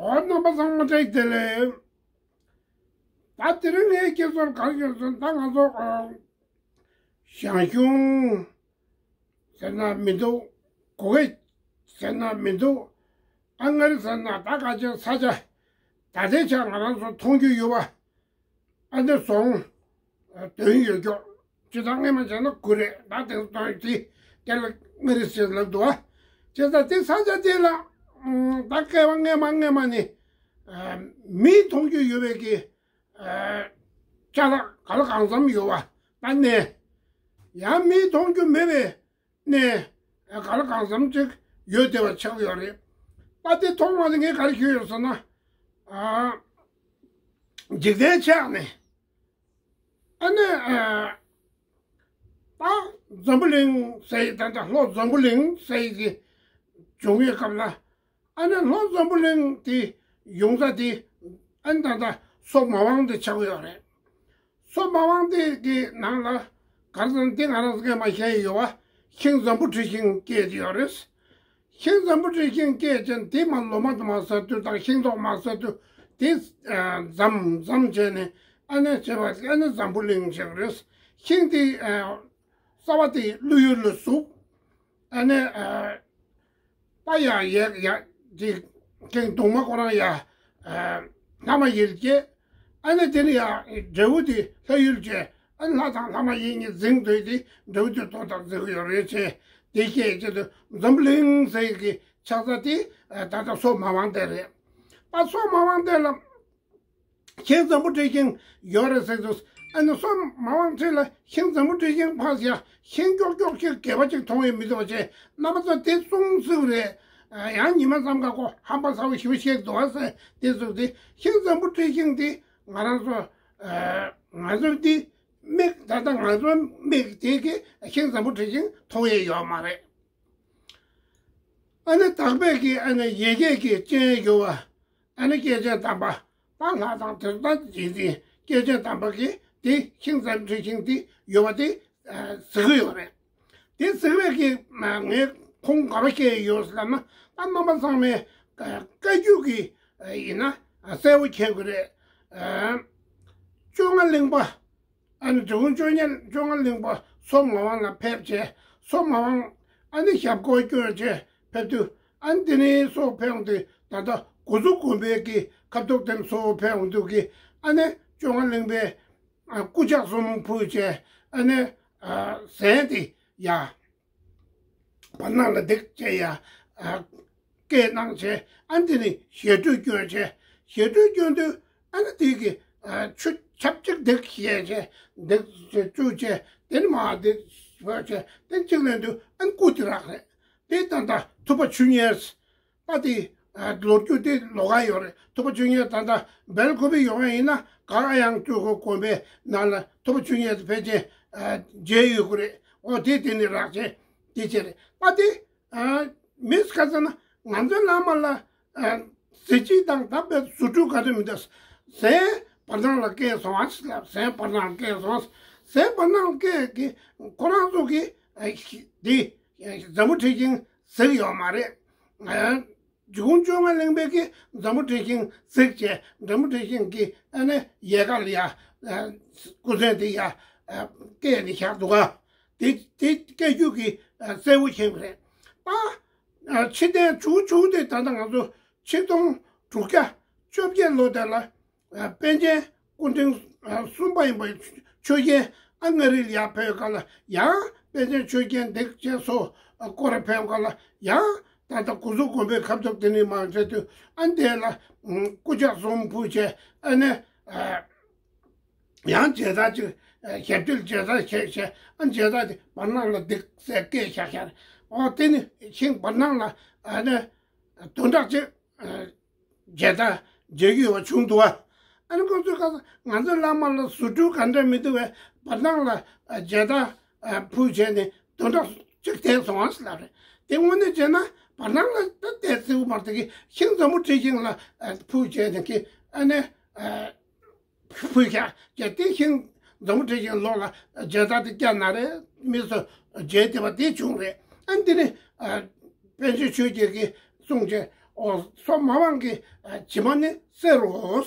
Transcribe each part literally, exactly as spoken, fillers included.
ཨོ་རྣམ་པ་ཚང་མ་བཀྲ་ཤིས་བདེ་ལེགས། ད་དེ་རིང་ངའི་སྐྱེས་སོར་གང་ཡོད་ཟེར་ན། ད་ང་ཚོ་ཨ་ཞང་ཞུང་ཟེར་ན་མི་འདུག། གོ་གེ་ཟེར་ན་མི་འདུག། ཨ་མངའ་རིས་ཟེར་ན་ད་ག་ཅན་ས་ཆ་ད་ལྟའི་ཆ་ང་རང་ཚོ་མཐོང་རྒྱུ་ཡོད་པ། ཨ་ནི་རྫོང་དོན་ཡོད་ཀྱོག། སྤྱིར་བཏང་སྔས་མ་བྱས་ན་དགུ་རེད། ད་དེང་སང་དེ་དེ་ལ་མངའ་རིས་ཟེར་ལབ་འདུག་ཨ། བྱས་ཙང་དེ་ས་ཆ་དེ་ལ་ཨ་ད་སྐྱེ་བ་སྔས་མ་སྔས་མ་ནས་ཨ་མིས་མཐོང་རྒྱུ་ཡོད་པའི་གི་ཨ་ཅ་ལག་ག་ལ་གང་འཚམ་ཡོད་པ། ད་ནས་ཡང་མིས་མཐོང་རྒྱུ་མེད་པའི་ནས་ག་ལ་གང་འཚམ་ཅིག་ཡོད་བསྡད་པ་ཆགས་ཡོད་རེད། ད་དེ་མཐོང་བ་ནི་ངས་ག་རེ་ཞུས་ཡོད་ཟེར་ན། ཨ་འཇིག་རྟེན་ཆགས་ནས་ཨ་ནི་ཨ་ད་འཛམ་བུ་གླིང་ཟེར་ཡི། ད་ལྟ་ལྷོ་འཛམ་བུ་གླིང་ཟེར་ཡི་གི་བྱུང་བའི་སྐབས་ལ། ཨ་ནི་ལྷོ་འཛམ་བུ་གླིང་དེ་ཡོང་ས་དེ་ཨ་ནི་ད་ལྟ་སོག་མ་དབང་དེ་ཆགས་ཡོད་རེད། སོག་མ་དབང་དེ་གི་ནང་ལ་ག་རེ་ཟེར་ན། དེ་ང་རང་ཚོ་སྔས་མ་བཤད་ཡོད་པ། ཤིང་འཛམ་བུ་འཁྲི་ཤིང་སྐྱེས་ཀྱི་ཡོད་རེད། ཤིང་འཛམ་བུ་འཁྲི་ཤིང་སྐྱེས་ཀྱིན་དེ་མར་ལོ་མ་དུ་མ་ཟ་དུས་དང་ཤིང་ཏོག་མ་ཟ་དུས་དེ་ཨ་འཛམ་འཛམ་བྱས་ནས་ཨ་ནི་བྱས་པ་ཨ་ནི་འཛམ་བུ་གླིང་བྱས་པ་རེད། ཤིང་དེ་ཨ་རྩ་བ་དེ་ཀླུ་ཡུལ་ལ་ཟུག། ཨ་ནི་ཨ་པ་ཡ་ཡ་ཡ་དེ་ཤིང་གདུང་མ་ཁོ་རང་ཡ་ཨ་ལྷ་མ་ཡིན་སྐྱེས། ཨ་ནི་དེ་ནི་ཡ་འབྲས་བུ་དེ་ལྷ་ཡུལ་བྱས། ཨ་ནི་ལྷ་དང་ལྷ་མ་ཡིན་གཉིས་འཛིང་འདོད་དེ་འབྲས་བུ་དེ་ཐོག་ཐག་འཛིང་གི་ཡོད་རེད་ཅེས་དེ་སྐད་ཅེས་དུ་འཛམ་བུ་གླིང་ཟེར་གྱི་ཆགས་ས་དེ་ད་ལྟ་སོག་མ་དབང་དེ་རེད། ད་སོག་མ་དབང་དེ་ལ་ཤིང་འཛམ་བུ་འཁྲི་ཤིང་ཡོད་རེད་ཟེར་དུས། ཨ་ནི་སོག་མ་དབང་ཁྲིད་ལ་ཤིང་འཛམ་བུ་འཁྲི་ཤིང་ཕར་ཡ་ཤིང་ཀྱོག་ཀྱོག་ཤིག་གད་པ་ཅིག་མཐོང་ཡས་མི་འདུག་བ་ཅེས་རྣམ་པ་ཚོ་དེ་གསུང་སྲིད་རེད། ཡང་ཉི་མ་མཚམས་ཁ་ཁོ་ཧམ་པ་ཚ་བོ་ཞེ་པོ་ཞིག་འདུག་ཨ་ཟེར་དེ་གསུང་དེ། ཤིང་འཛམ་བུ་འཁྲི་ཤིང་དེ་ང་རང་ཚོ་ང་ཚོ་འདི་མིག་ད་ལྟ་ང་ཚོ་མིག་དེ་གི་ཤིང་འཛམ་བུ་འཁྲི་ཤིང་མཐོང་ཡས་ཡོད་མ་རེད། ཨ་ནི་དག་པའི་གི་ཨ་ནི་ཡེ་ཤེས་ཀྱི་སྤྱན་ཡོད་པ། ཨ་ནི་སྐྱེས་ཆེན་དམ་པ་དང་ལྷ་དང་དེ་ལྟ་རྗེས་འཛིན་སྐྱེས་ཆེན་དམ་པ་གིས་དེ་ཤིང་འཛམ་བུ་འཁྲི་ཤིང་དེ་ཡོད་པ་དེ་གཟིགས་ཀྱི་ཡོད་རེད། དེ་གཟིགས་པའི་གི་ངས་ཁུངས་ག་པར་བཤད་ཡོད་ཟེར་ན། ད་རྣམ་པ་ཚང་མས་བཀའ་བརྒྱུད་ཀྱི་ཡིན་ན་གསལ་པོ་མཁྱེན་དགོས་རེད། བཅོ་ལྔ་གླིང་པ། ཨ་ནི་འབྲི་གུང་བཅོ་ལྔ་བཅོ་ལྔ་གླིང་པ་སོག་མ་དབང་ལ་ཕེབས་བྱས། སོག་མ་དབང་ཨ་ནི་ཞབས་སྐོར་བསྐྱོན་བྱས་ཕེབས་དུས། ཨ་ནི་དེ་ནས་སོག་ཕེབས་འོང་དུས་ད་ལྟ་དགུ་ཚོ་དགོན་པའི་གི་ཁ་ཐུག་དེ་ནས་སོག་ཕེབས་འོང་དུས་ཀྱི་ཨ་ནི་བཅོ་ལྔ་གླིང་པའི་སྐུ་ཕྱག་གསུམ་ཕུལ་བྱས། ཨ་ནི་ཟན་དེ་ཡ། བར་སྣང་ལ་འདེགས་བྱས་ཡ། ཨ་སྐད་གནང་བྱས། ཨ་འདི་ནི་ཞལ་སྤྲོད་སྐྱོན་བྱས། ཞལ་སྤྲོད་སྐྱོན་དུས་ཨ་ནི་དེ་གི་ཨ་ཆུ་ཆབ་ཅིག་འདེགས་བྱས་བྱས། འདེགས་བྱས་བཅུག་བྱས། དེ་ནི་མ་འདེགས་བྱས་བྱས། དེ་གཅིག་ལེན་དུས་ཨ་ནི་སྐུ་དེ་རག་རེད། དེ་ད་ལྟ་ཐུབ་པ་ཆོས་ཉིད་ཨ་དེ་ལོ་རྒྱུས་དེ་ལོགས་ཀ་ཡོད་རེད། ཐུབ་པ་ཆོས་ཉིད་ད་ལྟ་སྦེལ་ཀོབ་ཡོང་ཡ་ཡིན་ན་ག་ཨ་ཡང་སྤྲུལ་སྐུ་དགོན་པའི་ནང་ལ་ཐུབ་པ་ཆོས་ཉིད་ཕལ་ཆེར་མཇལ་ཡོད་ཀྱི་རེད། འོ་དེ་དེ་ནི་རག་བྱས་དེ་བྱས་རེད། ཨ་དེ། ཨ་མི་ག་ཟེར་ན་ང་ཚོའི་བླ་མ་ལ་ཨ་གཟི་བརྗིད་དང་ལྡན་པའི་རྫུ་འཕྲུལ་ག་རེ་མི་འདུག། ཟན་བར་སྣང་ལ་བཀལ་སོང་ཨ་ཟེར་ལབ། ཟན་བར་སྣང་ལ་བཀལ་སོང་། ཟན་བར་སྣང་ལ་བཀལ་གི་ཁོ་རང་ཚོ་གི་ཨ་འདི་འཛམ་བུ་འཁྲི་ཤིང་གཟིགས་ཡོད་མ་རེད། ཨ་འབྲི་གུང་བཅོ་ལྔ་གླིང་པའི་གི་འཛམ་བུ་འཁྲི་ཤིང་གཟིགས་བྱས། འཛམ་བུ་འཁྲི་ཤིང་གི་ཨ་ནི་ཡལ་ག་ལ་ཡ་ཨ་སྐུ་ཟན་དེ་ཡ་ཨ་བཀལ་ནས་བཞག་འདུག་ག། དེ་དེ་བཀལ་རྒྱུ་གི་ཨ་གསལ་པོ་མཁྱེན་གྱི་རེད། ད་ཨ་ཕྱི་རྟེན་བྱུང་བྱུང་དེ་ད་ལྟ་ང་ཚོ་ཆིག་སྟོང་དྲུག་བརྒྱ་བཅོ་བརྒྱད་ལོ་དེ་ལ་ཨ་པཎ་ཆེན་སྐུ་ཕྲེང་ཨ་གསུམ་པ་ཡིན་པ་ཆོས་རྒྱལ་ཨ་མངའ་རིས་ལ་ཡར་ཕེབས་སྐབས་ལ་ཡང་པཎ་ཆེན་ཆོས་རྒྱལ་འདི་བཅས་སོགས་ཨ་སྐོར་ར་ཕེབས་སྐབས་ལ་ཡང་ད་ལྟ་དགུ་ཚོ་དགོན་པའི་ཁ་ཐུག་དེ་ནས་མར་མཇལ་དུས་ཨ་འདི་ལ་ཨ་སྐུ་ཕྱག་གསུམ་ཕུལ་བྱས། ཨ་ནི་ཨ་ཡང་མཇལ་དར་ཅིག་ཨ་ཞབས་ཕྱི་ལ་མཇལ་དར་བྱས་བྱས། ཨ་མཇལ་དར་དེ་བར་སྣང་ལ་འདེགས་ཟེར་བཀལ་བཞག་བཞག་རེད། འོ་དེ་ནི་ཤིང་བར་སྣང་ལ་ཨ་ནི་བདུན་ཕྲག་གཅིག་ཨ་མཇལ་དར་མཇལ་རྒྱུ་ཡོད་པ་བྱུང་འདུག་བ། ཨ་ནི་ཁོང་ཚོས་ཁ་སང་ང་ཚོའི་བླ་མ་ལ་རྫུ་འཕྲུལ་ག་འདྲ་མི་འདུག་པས་བར་སྣང་ལ་ཨ་མཇལ་དར་ཨ་ཕུལ་བྱས་ནས་བདུན་ཕྲག་གཅིག་འདས་སོང་ཨ་ཟེར་ལབ་རེད། དེ་དངོས་གནས་བྱས་ན་བར་སྣང་ལ་ད་བལྟས་གསལ་པོ་མ་རེད། དེ་གི་ཤིང་འཛམ་བུ་འཁྲི་ཤིང་ལ་ཨ་ཕུལ་བྱས་ནས་ཀྱི་ཨ་ནི་ཨ་ཕུལ་བཞག་བྱས། དེ་ཤིང་འཛམ་བུ་འཁྲི་ཤིང་ལོགས་ལ་མཇལ་དར་དེ་བཀལ་ན་རེ་མི་ཚོ་མཇལ་བདེ་བ་དེ་བྱུང་རེད། ཨ་ནི་དེ་ནི་ཨ་པཎ་ཆེན་ཆོས་རྒྱལ་གྱིས་གསུངས་བྱས། ཨོ་སོ་མ་དབང་གི་ཨ་བྱེ་མ་ནི་གསེར་རོ།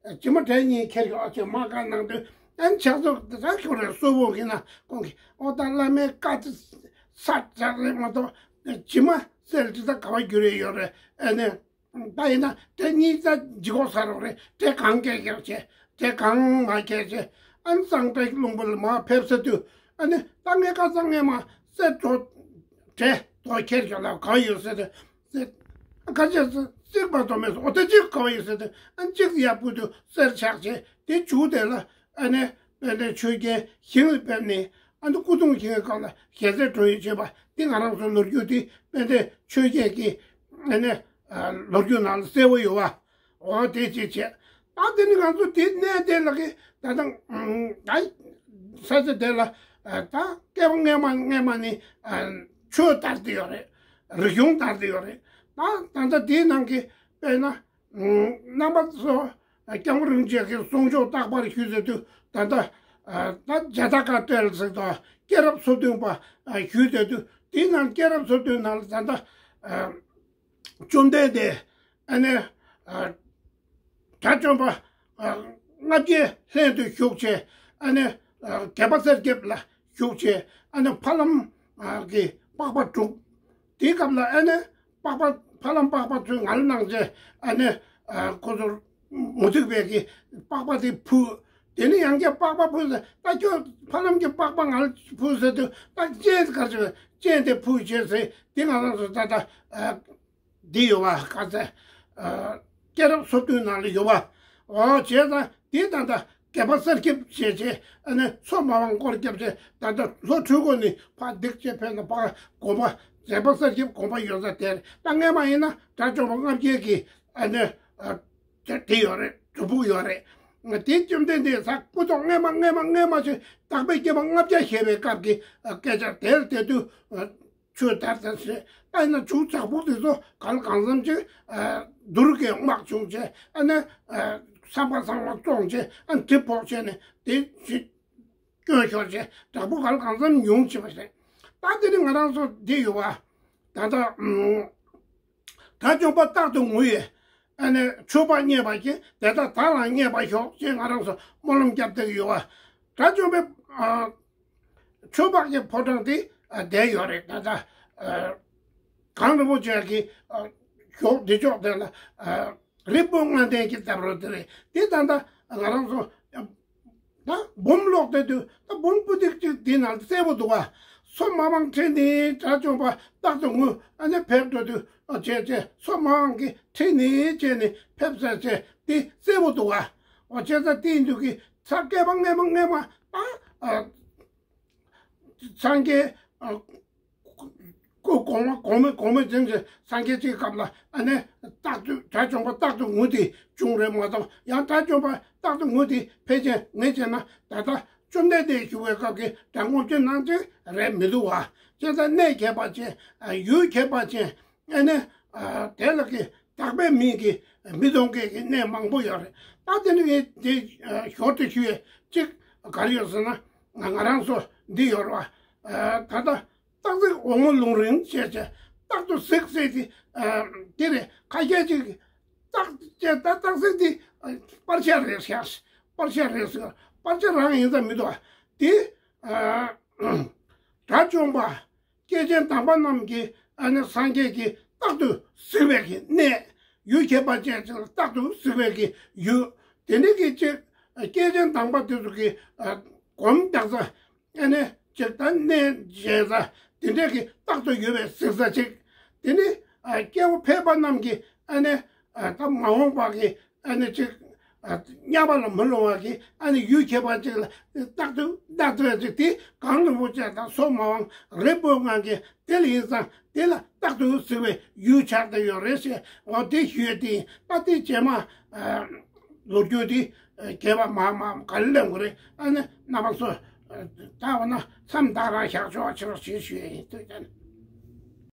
བྱེ་མ་གྲལ་གཉིས་ཁྱེར་ཡོང་ཨ་ཅེ་མ་ག་ནང་དུ་ཨན་ཕྱག་མཛོད་ད་ཁྱོད་རེ་གསོལ་བོ་གི་ན་ཁོང་གི་ཨོ་ད་བླ་མའི་བཀའ་དེ་ས་ཅག་རེད་མ་གཏོགས་བྱེ་མ་གསེར་དེ་ད་ག་བ་རྒྱུ་རེ་ཡོད་རེད། ཨ་ནི་ད་ཡིན་ན་དེ་གཉིས་ད་ལྗིད་ཁོག་ས་རོགས་རེད། དེ་གང་སྐད་རྒྱག་བྱས་དེ་གང་མ་སྐད་བྱས་ཨན་གཙང་པའི་ལུང་པ་ལ་མ་ཕེབས་ས་དུས་ཨ་ནི་ད་ངས་ཁ་སང་ངས་མ་གསེར་གྲོ་གྲལ་གྲོ་ཁྱེར་ཡོང་ལ་གང་ཡོད་ཟེར་ཏེ། ཁ་ཆེ་ཚིག་པ་དོ་མེད་སོ་ཨོ་ཏེ་གཅིག་ག་བ་ཡིན་ཟེར་ཏེ་ཨ་གཅིག་ཡག་པོ་དུ་གསེར་ཆག་བྱས་དེ་བྱུག་དེ་ལ་ཨ་ནེ་དཔལ་ལྡན་ཆོས་རྒྱལ་ཞིང་ལ་ཕེབས་ནས་ཨ་ནི་སྐུ་གདུང་ཞིང་གི་སྐབས་ལ་ཞལ་ཟས་གྲོ་ཡི་བྱས་པ་དེ་ང་རང་ཚོ་ལོ་རྒྱུས་དེ་དཔལ་ལྡན་ཆོས་རྒྱལ་གྱི་ཨ་ནེ་ལོ་རྒྱུས་ནང་ལ་གསལ་བོ་ཡོད་བ། འོ་དེ་ཅིག་བྱས། ད་དེ་ནི་ང་ཚོ་དེ་གནས་དེ་ལ་གི་ད་ལྟ་ད་ས་ཆ་དེ་ལ་ད་སྐལ་བ་སྔས་མ་སྔས་མ་ནི་ཆོས་དར་དེ་ཡོད་རེད། རིག་གཞུང་དར་དེ་ཡོད་རེད། ད་ད་ལྟ་དེའི་ནང་གི་དཔེར་ན་རྣམ་པ་ཚོ་སྐྱབས་མགོན་རིན་པོ་ཆེ་གི་གསུང་ཆོས་རྟག་པར་ཞུས་ཟེར་དུས་ད་ལྟ་ད་ཇ་ད་ཀ་སྤྲེལ་ཟེར་དང་སྐྱེས་རབས་སོ་བདུན་པ་ཞུས་ཟེར་དུས་དེའི་ནང་སྐྱེས་རབས་སོ་བདུན་ནང་ལ་ད་ལྟ། བཅོམ་ལྡན་འདས་ཨ་ནི་དགྲ་བཅོམ་པ་ལྔ་བརྒྱའི་ལྷན་དུ་བཞུགས་བྱས་ཨ་ནི་བརྒྱད་པ་གསེར་སྐྱེམས་ལ་བཞུགས་བྱས་ཨ་ནི་ཕ་ལམ་གྱི་པགས་པ་དྲུག་དེའི་སྐབས་ལ་ཨ་ནི་པགས་པ་ཕ་ལམ་པགས་པ་ཚོས་ང་ལ་གནང་བྱས་ཨ་ནི་ཁོ་ཚོར་མུ་ཏིག་བལ་གྱི་པགས་པ་དེ་ཕུལ། དེ་ནི་ཡང་བསྐྱར་པགས་པ་ཕུལ་ཟེར་ད་ཁྱོད་ཕ་ལམ་གྱི་པགས་པ་ང་ལ་ཕུལ་ཟེར་དུས་ད་སྤྱན་གར་བྱས་སྤྱན་དེ་ཕུལ་བྱས་ཟེར་དེ་ང་རང་ཚོ་ད་ལྟ། འདི་ཡོད་བ་ག་ཚད། སྐྱེས་རབས་སོ་བདུན་ནང་ལ་ཡོད་བ། འོ་བྱས་ཙང་འདི་ད་ལྟ་བརྒྱད་པ་གསེར་སྐྱེམས་བྱས་བྱས་ཨ་ནི་མཚོ་མ་དབང་སྐོར་བརྒྱབ་བྱས་ད་ལྟ་ལྷོ་འཕྲུལ་སྒོ་ནས་ཕར་འདེགས་བྱས་ཕེབས་ན་ཕར་དགོན་པ་བརྒྱད་པ་གསེར་སྐྱེམས་དགོན་པ་ཡོད་ས་དེར་ད་སྔས་མ་ཡིན་ན་དགྲ་བཅོམ་པ་ལྔ་བརྒྱའི་གི་ཨ་ནི་དེ་ཡོད་རེད། སྒྲུབ་ཕུག་ཡོད་རེད། དེ་བཅོམ་ལྡན་འདས་ས་སྐུ་ཐོག་སྔས་མ་སྔས་མ་སྔས་མ་ཞིག་བདག་པོས་སྐྱེས་པ་ལྔ་བརྒྱ་བཞེས་པའི་སྐབས་ཀྱི་སྐད་ཆ་དེར་དེ་དུས། ཆོས་དར་དར་བྱས་ཨ་ནི་ཆུ་བྱག་ཕུག་དེ་ཚོ་གང་ལ་གང་འཚམ་ཅིག་དུར་གྱིས་དམག་བྱུང་བྱས་ཨ་ནི་ས་པ་ཚང་མ་བཙོངས་བྱས་ཨ་ནི་གྲིབ་ཕོག་བྱས་ནས་དེ་ཞིག་སྐྱོན་ཤོར་བྱས་བྲག་ཕུག་གང་ལ་གང་འཚམ་ཉུང་བྱས་པ་རེད། ད་དེ་ནི་ང་རང་ཚོ་འདི་ཡོད་བ་ད་ལྟ་དགྲ་བཅོམ་པ་རྟག་ཏུ་ངུ་ཡི་ཨ་ནི་ཆོས་འཕགས་རྙེད་པ་ཅིག་དེ་ལྟར་བདག་ལའང་རྙེད་པར་ཤོག་ཅེས་ང་རང་ཚོ་སྨོན་ལམ་བརྒྱབ་བསྡད་ཀྱི་ཡོད་བ། དགྲ་བཅོམ་པའི་ཆོས་འཕགས་ཀྱི་ཕོ་བྲང་དེ་བསྡད་ཡོད་རེད་ད་ལྟ། གངས་རིན་པོ་ཆེ་གི་ཞོགས་འདི་ཕྱོགས་དེ་ལ་རི་སྤོས་ལྔ་ལྡན་གྱི་འདབས་རོལ་དེ་རེད་དེ་ད་ལྟ་ང་རང་ཚོ་ད་འབུམ་ཀློག་བསྡད་དུས་ད་འབུམ་པོ་ཏི་གཅིག་འདི་ནང་གསལ་པོ་འདུག་བ། མཚོ་མ་དབང་ཁྲིད་ནས་དགྲ་བཅོམ་པ་རྟག་ཏུ་ངུ་ཨ་ནི་ཕེབས་འགྲོ་དུས་བྱས་བྱས་མཚོ་མ་དབང་གིས་ཁྲིད་ནས་བྱས་ནས་ཕེབས་ཟེར་བྱས་དེ་གསལ་པོ་འདུག་བ། འོ་བྱས་ཙང་དེ་ཡིན་དུས་ཀྱི་ས་བསྐལ་པ་སྔས་མ་སྔས་མ་ད། སངས་རྒྱས་སྐུ་གོང་མ་གོང་མ་གོང་མ་འཛིན་བྱས་སངས་རྒྱས་ཀྱི་སྐབས་ལ་ཨ་ནི་རྟག་ཏུ་དགྲ་བཅོམ་པ་རྟག་ཏུ་ངུ་དེ་བྱུང་རེད་མ་གཏོགས་ཡང་དགྲ་བཅོམ་པ་རྟག་ཏུ་ངུ་དེ་ཕལ་ཆེར་ངས་བྱས་ན་ད་ལྟ་བཅོམ་ལྡན་འདས་བཞུགས་པའི་སྐབས་ཀྱི་དགྲ་བཅོམ་པའི་ནང་ཚན་རེད་མི་འདུག་བ། བྱས་ཙང་གནས་ཁྱད་པར་ཅན་ཡུལ་ཁྱད་པར་ཅན། ཨ་ནི། དེ་ལ་གི་དག་པའི་མིང་གི་མི་གཏོང་མཁན་གྱི་གནས་མང་པོ་ཡོད་རེད། ད་དེ་ནི་ངས་དེ་ཞོར་དུ་ཞུ་ཡས་གཅིག་ག་རེ་ཡོད་ཟེར་ན་ང་རང་ཚོ་འདི་ཡོད་རེད་བ། ད་ལྟ་སྟག་གཟིག་འོལ་མོ་ལུང་རིང་བྱས་བྱས་རྟག་ཏུ་གཟིག་ཟེར་དེ་དེ་རེད། ཁ་ཤས་ཅིག་སྟག་ཅེས་ད་སྟག་གཟིག་དེ་པར་ཤ་རེད་ཤག་པར་ཤ་རེད་ཟེར་པར་ཤ་རང་ཡིན་ཙང་མི་འདུག་བ། དེ་དགྲ་བཅོམ་པ། སྐྱེས་ཆེན་དམ་པ་རྣམས་ཀྱིས་ཨ་ནི་སངས་རྒྱས་ཀྱིས་རྟག་ཏུ་གཟིགས་པའི་གི་གནས། ཡུལ་ཁྱད་པར་ཅན་ཅིག་ལ་རྟག་ཏུ་གཟིགས་པའི་གི་ཡུལ། དེ་ནི་གི་ཅིག་སྐྱེས་ཆེན་དམ་པ་དེ་ཚོ་གི་སྒོམ་རྒྱག་ས་ཨ་ནི་ཅིག་ད་གནས་མཇལ་ས་དེ་འདྲའི་གི་རྟག་ཏུ་ཡོད་པའི་གཟིགས་ས་ཅིག་དེ་ནི་སྐྱེ་བོ་ཕལ་པ་རྣམས་ཀྱིས་ཨ་ནི་ད་མ་འོངས་པ་གི་ཨ་ནི་ཅིག་ཨ་དམྱལ་བ་ལ་མི་ལོག་པ་གི་ཨ་ནི་ཡུལ་ཁྱད་པར་ཅན་ལ་རྟག་ཏུ་བདག་ཏུ་ཅིག་དེ་གངས་རིན་པོ་ཆེ་དང་མཚོ་མ་དབང་རི་སྤོས་ལྔ་གི་དེ་ལ་ཡིན་ཙང་དེ་ལ་རྟག་ཏུ་གཟིགས་པའི་ཡུལ་ཆགས་བསྡད་ཡོད་རེད་ཟེར། འོ་དེ་ཞུས་ཏེ་ད་དེ་རྗེས་མ་ལོ་རྒྱུས་དེ་རྒྱས་པ་མ་མ་ག་ལེ་ལེན་དགོས་རེད། ཨ་ནི་རྣམ་པ་ཚོ་ད་འོ་ན་མཚམས་བདག་རང་བཞག་ཆོག་ཆེ་རོགས་ཞེས་ཞུ་ཡས་ཡིན་ཐུགས་རྗེ་ཆེ།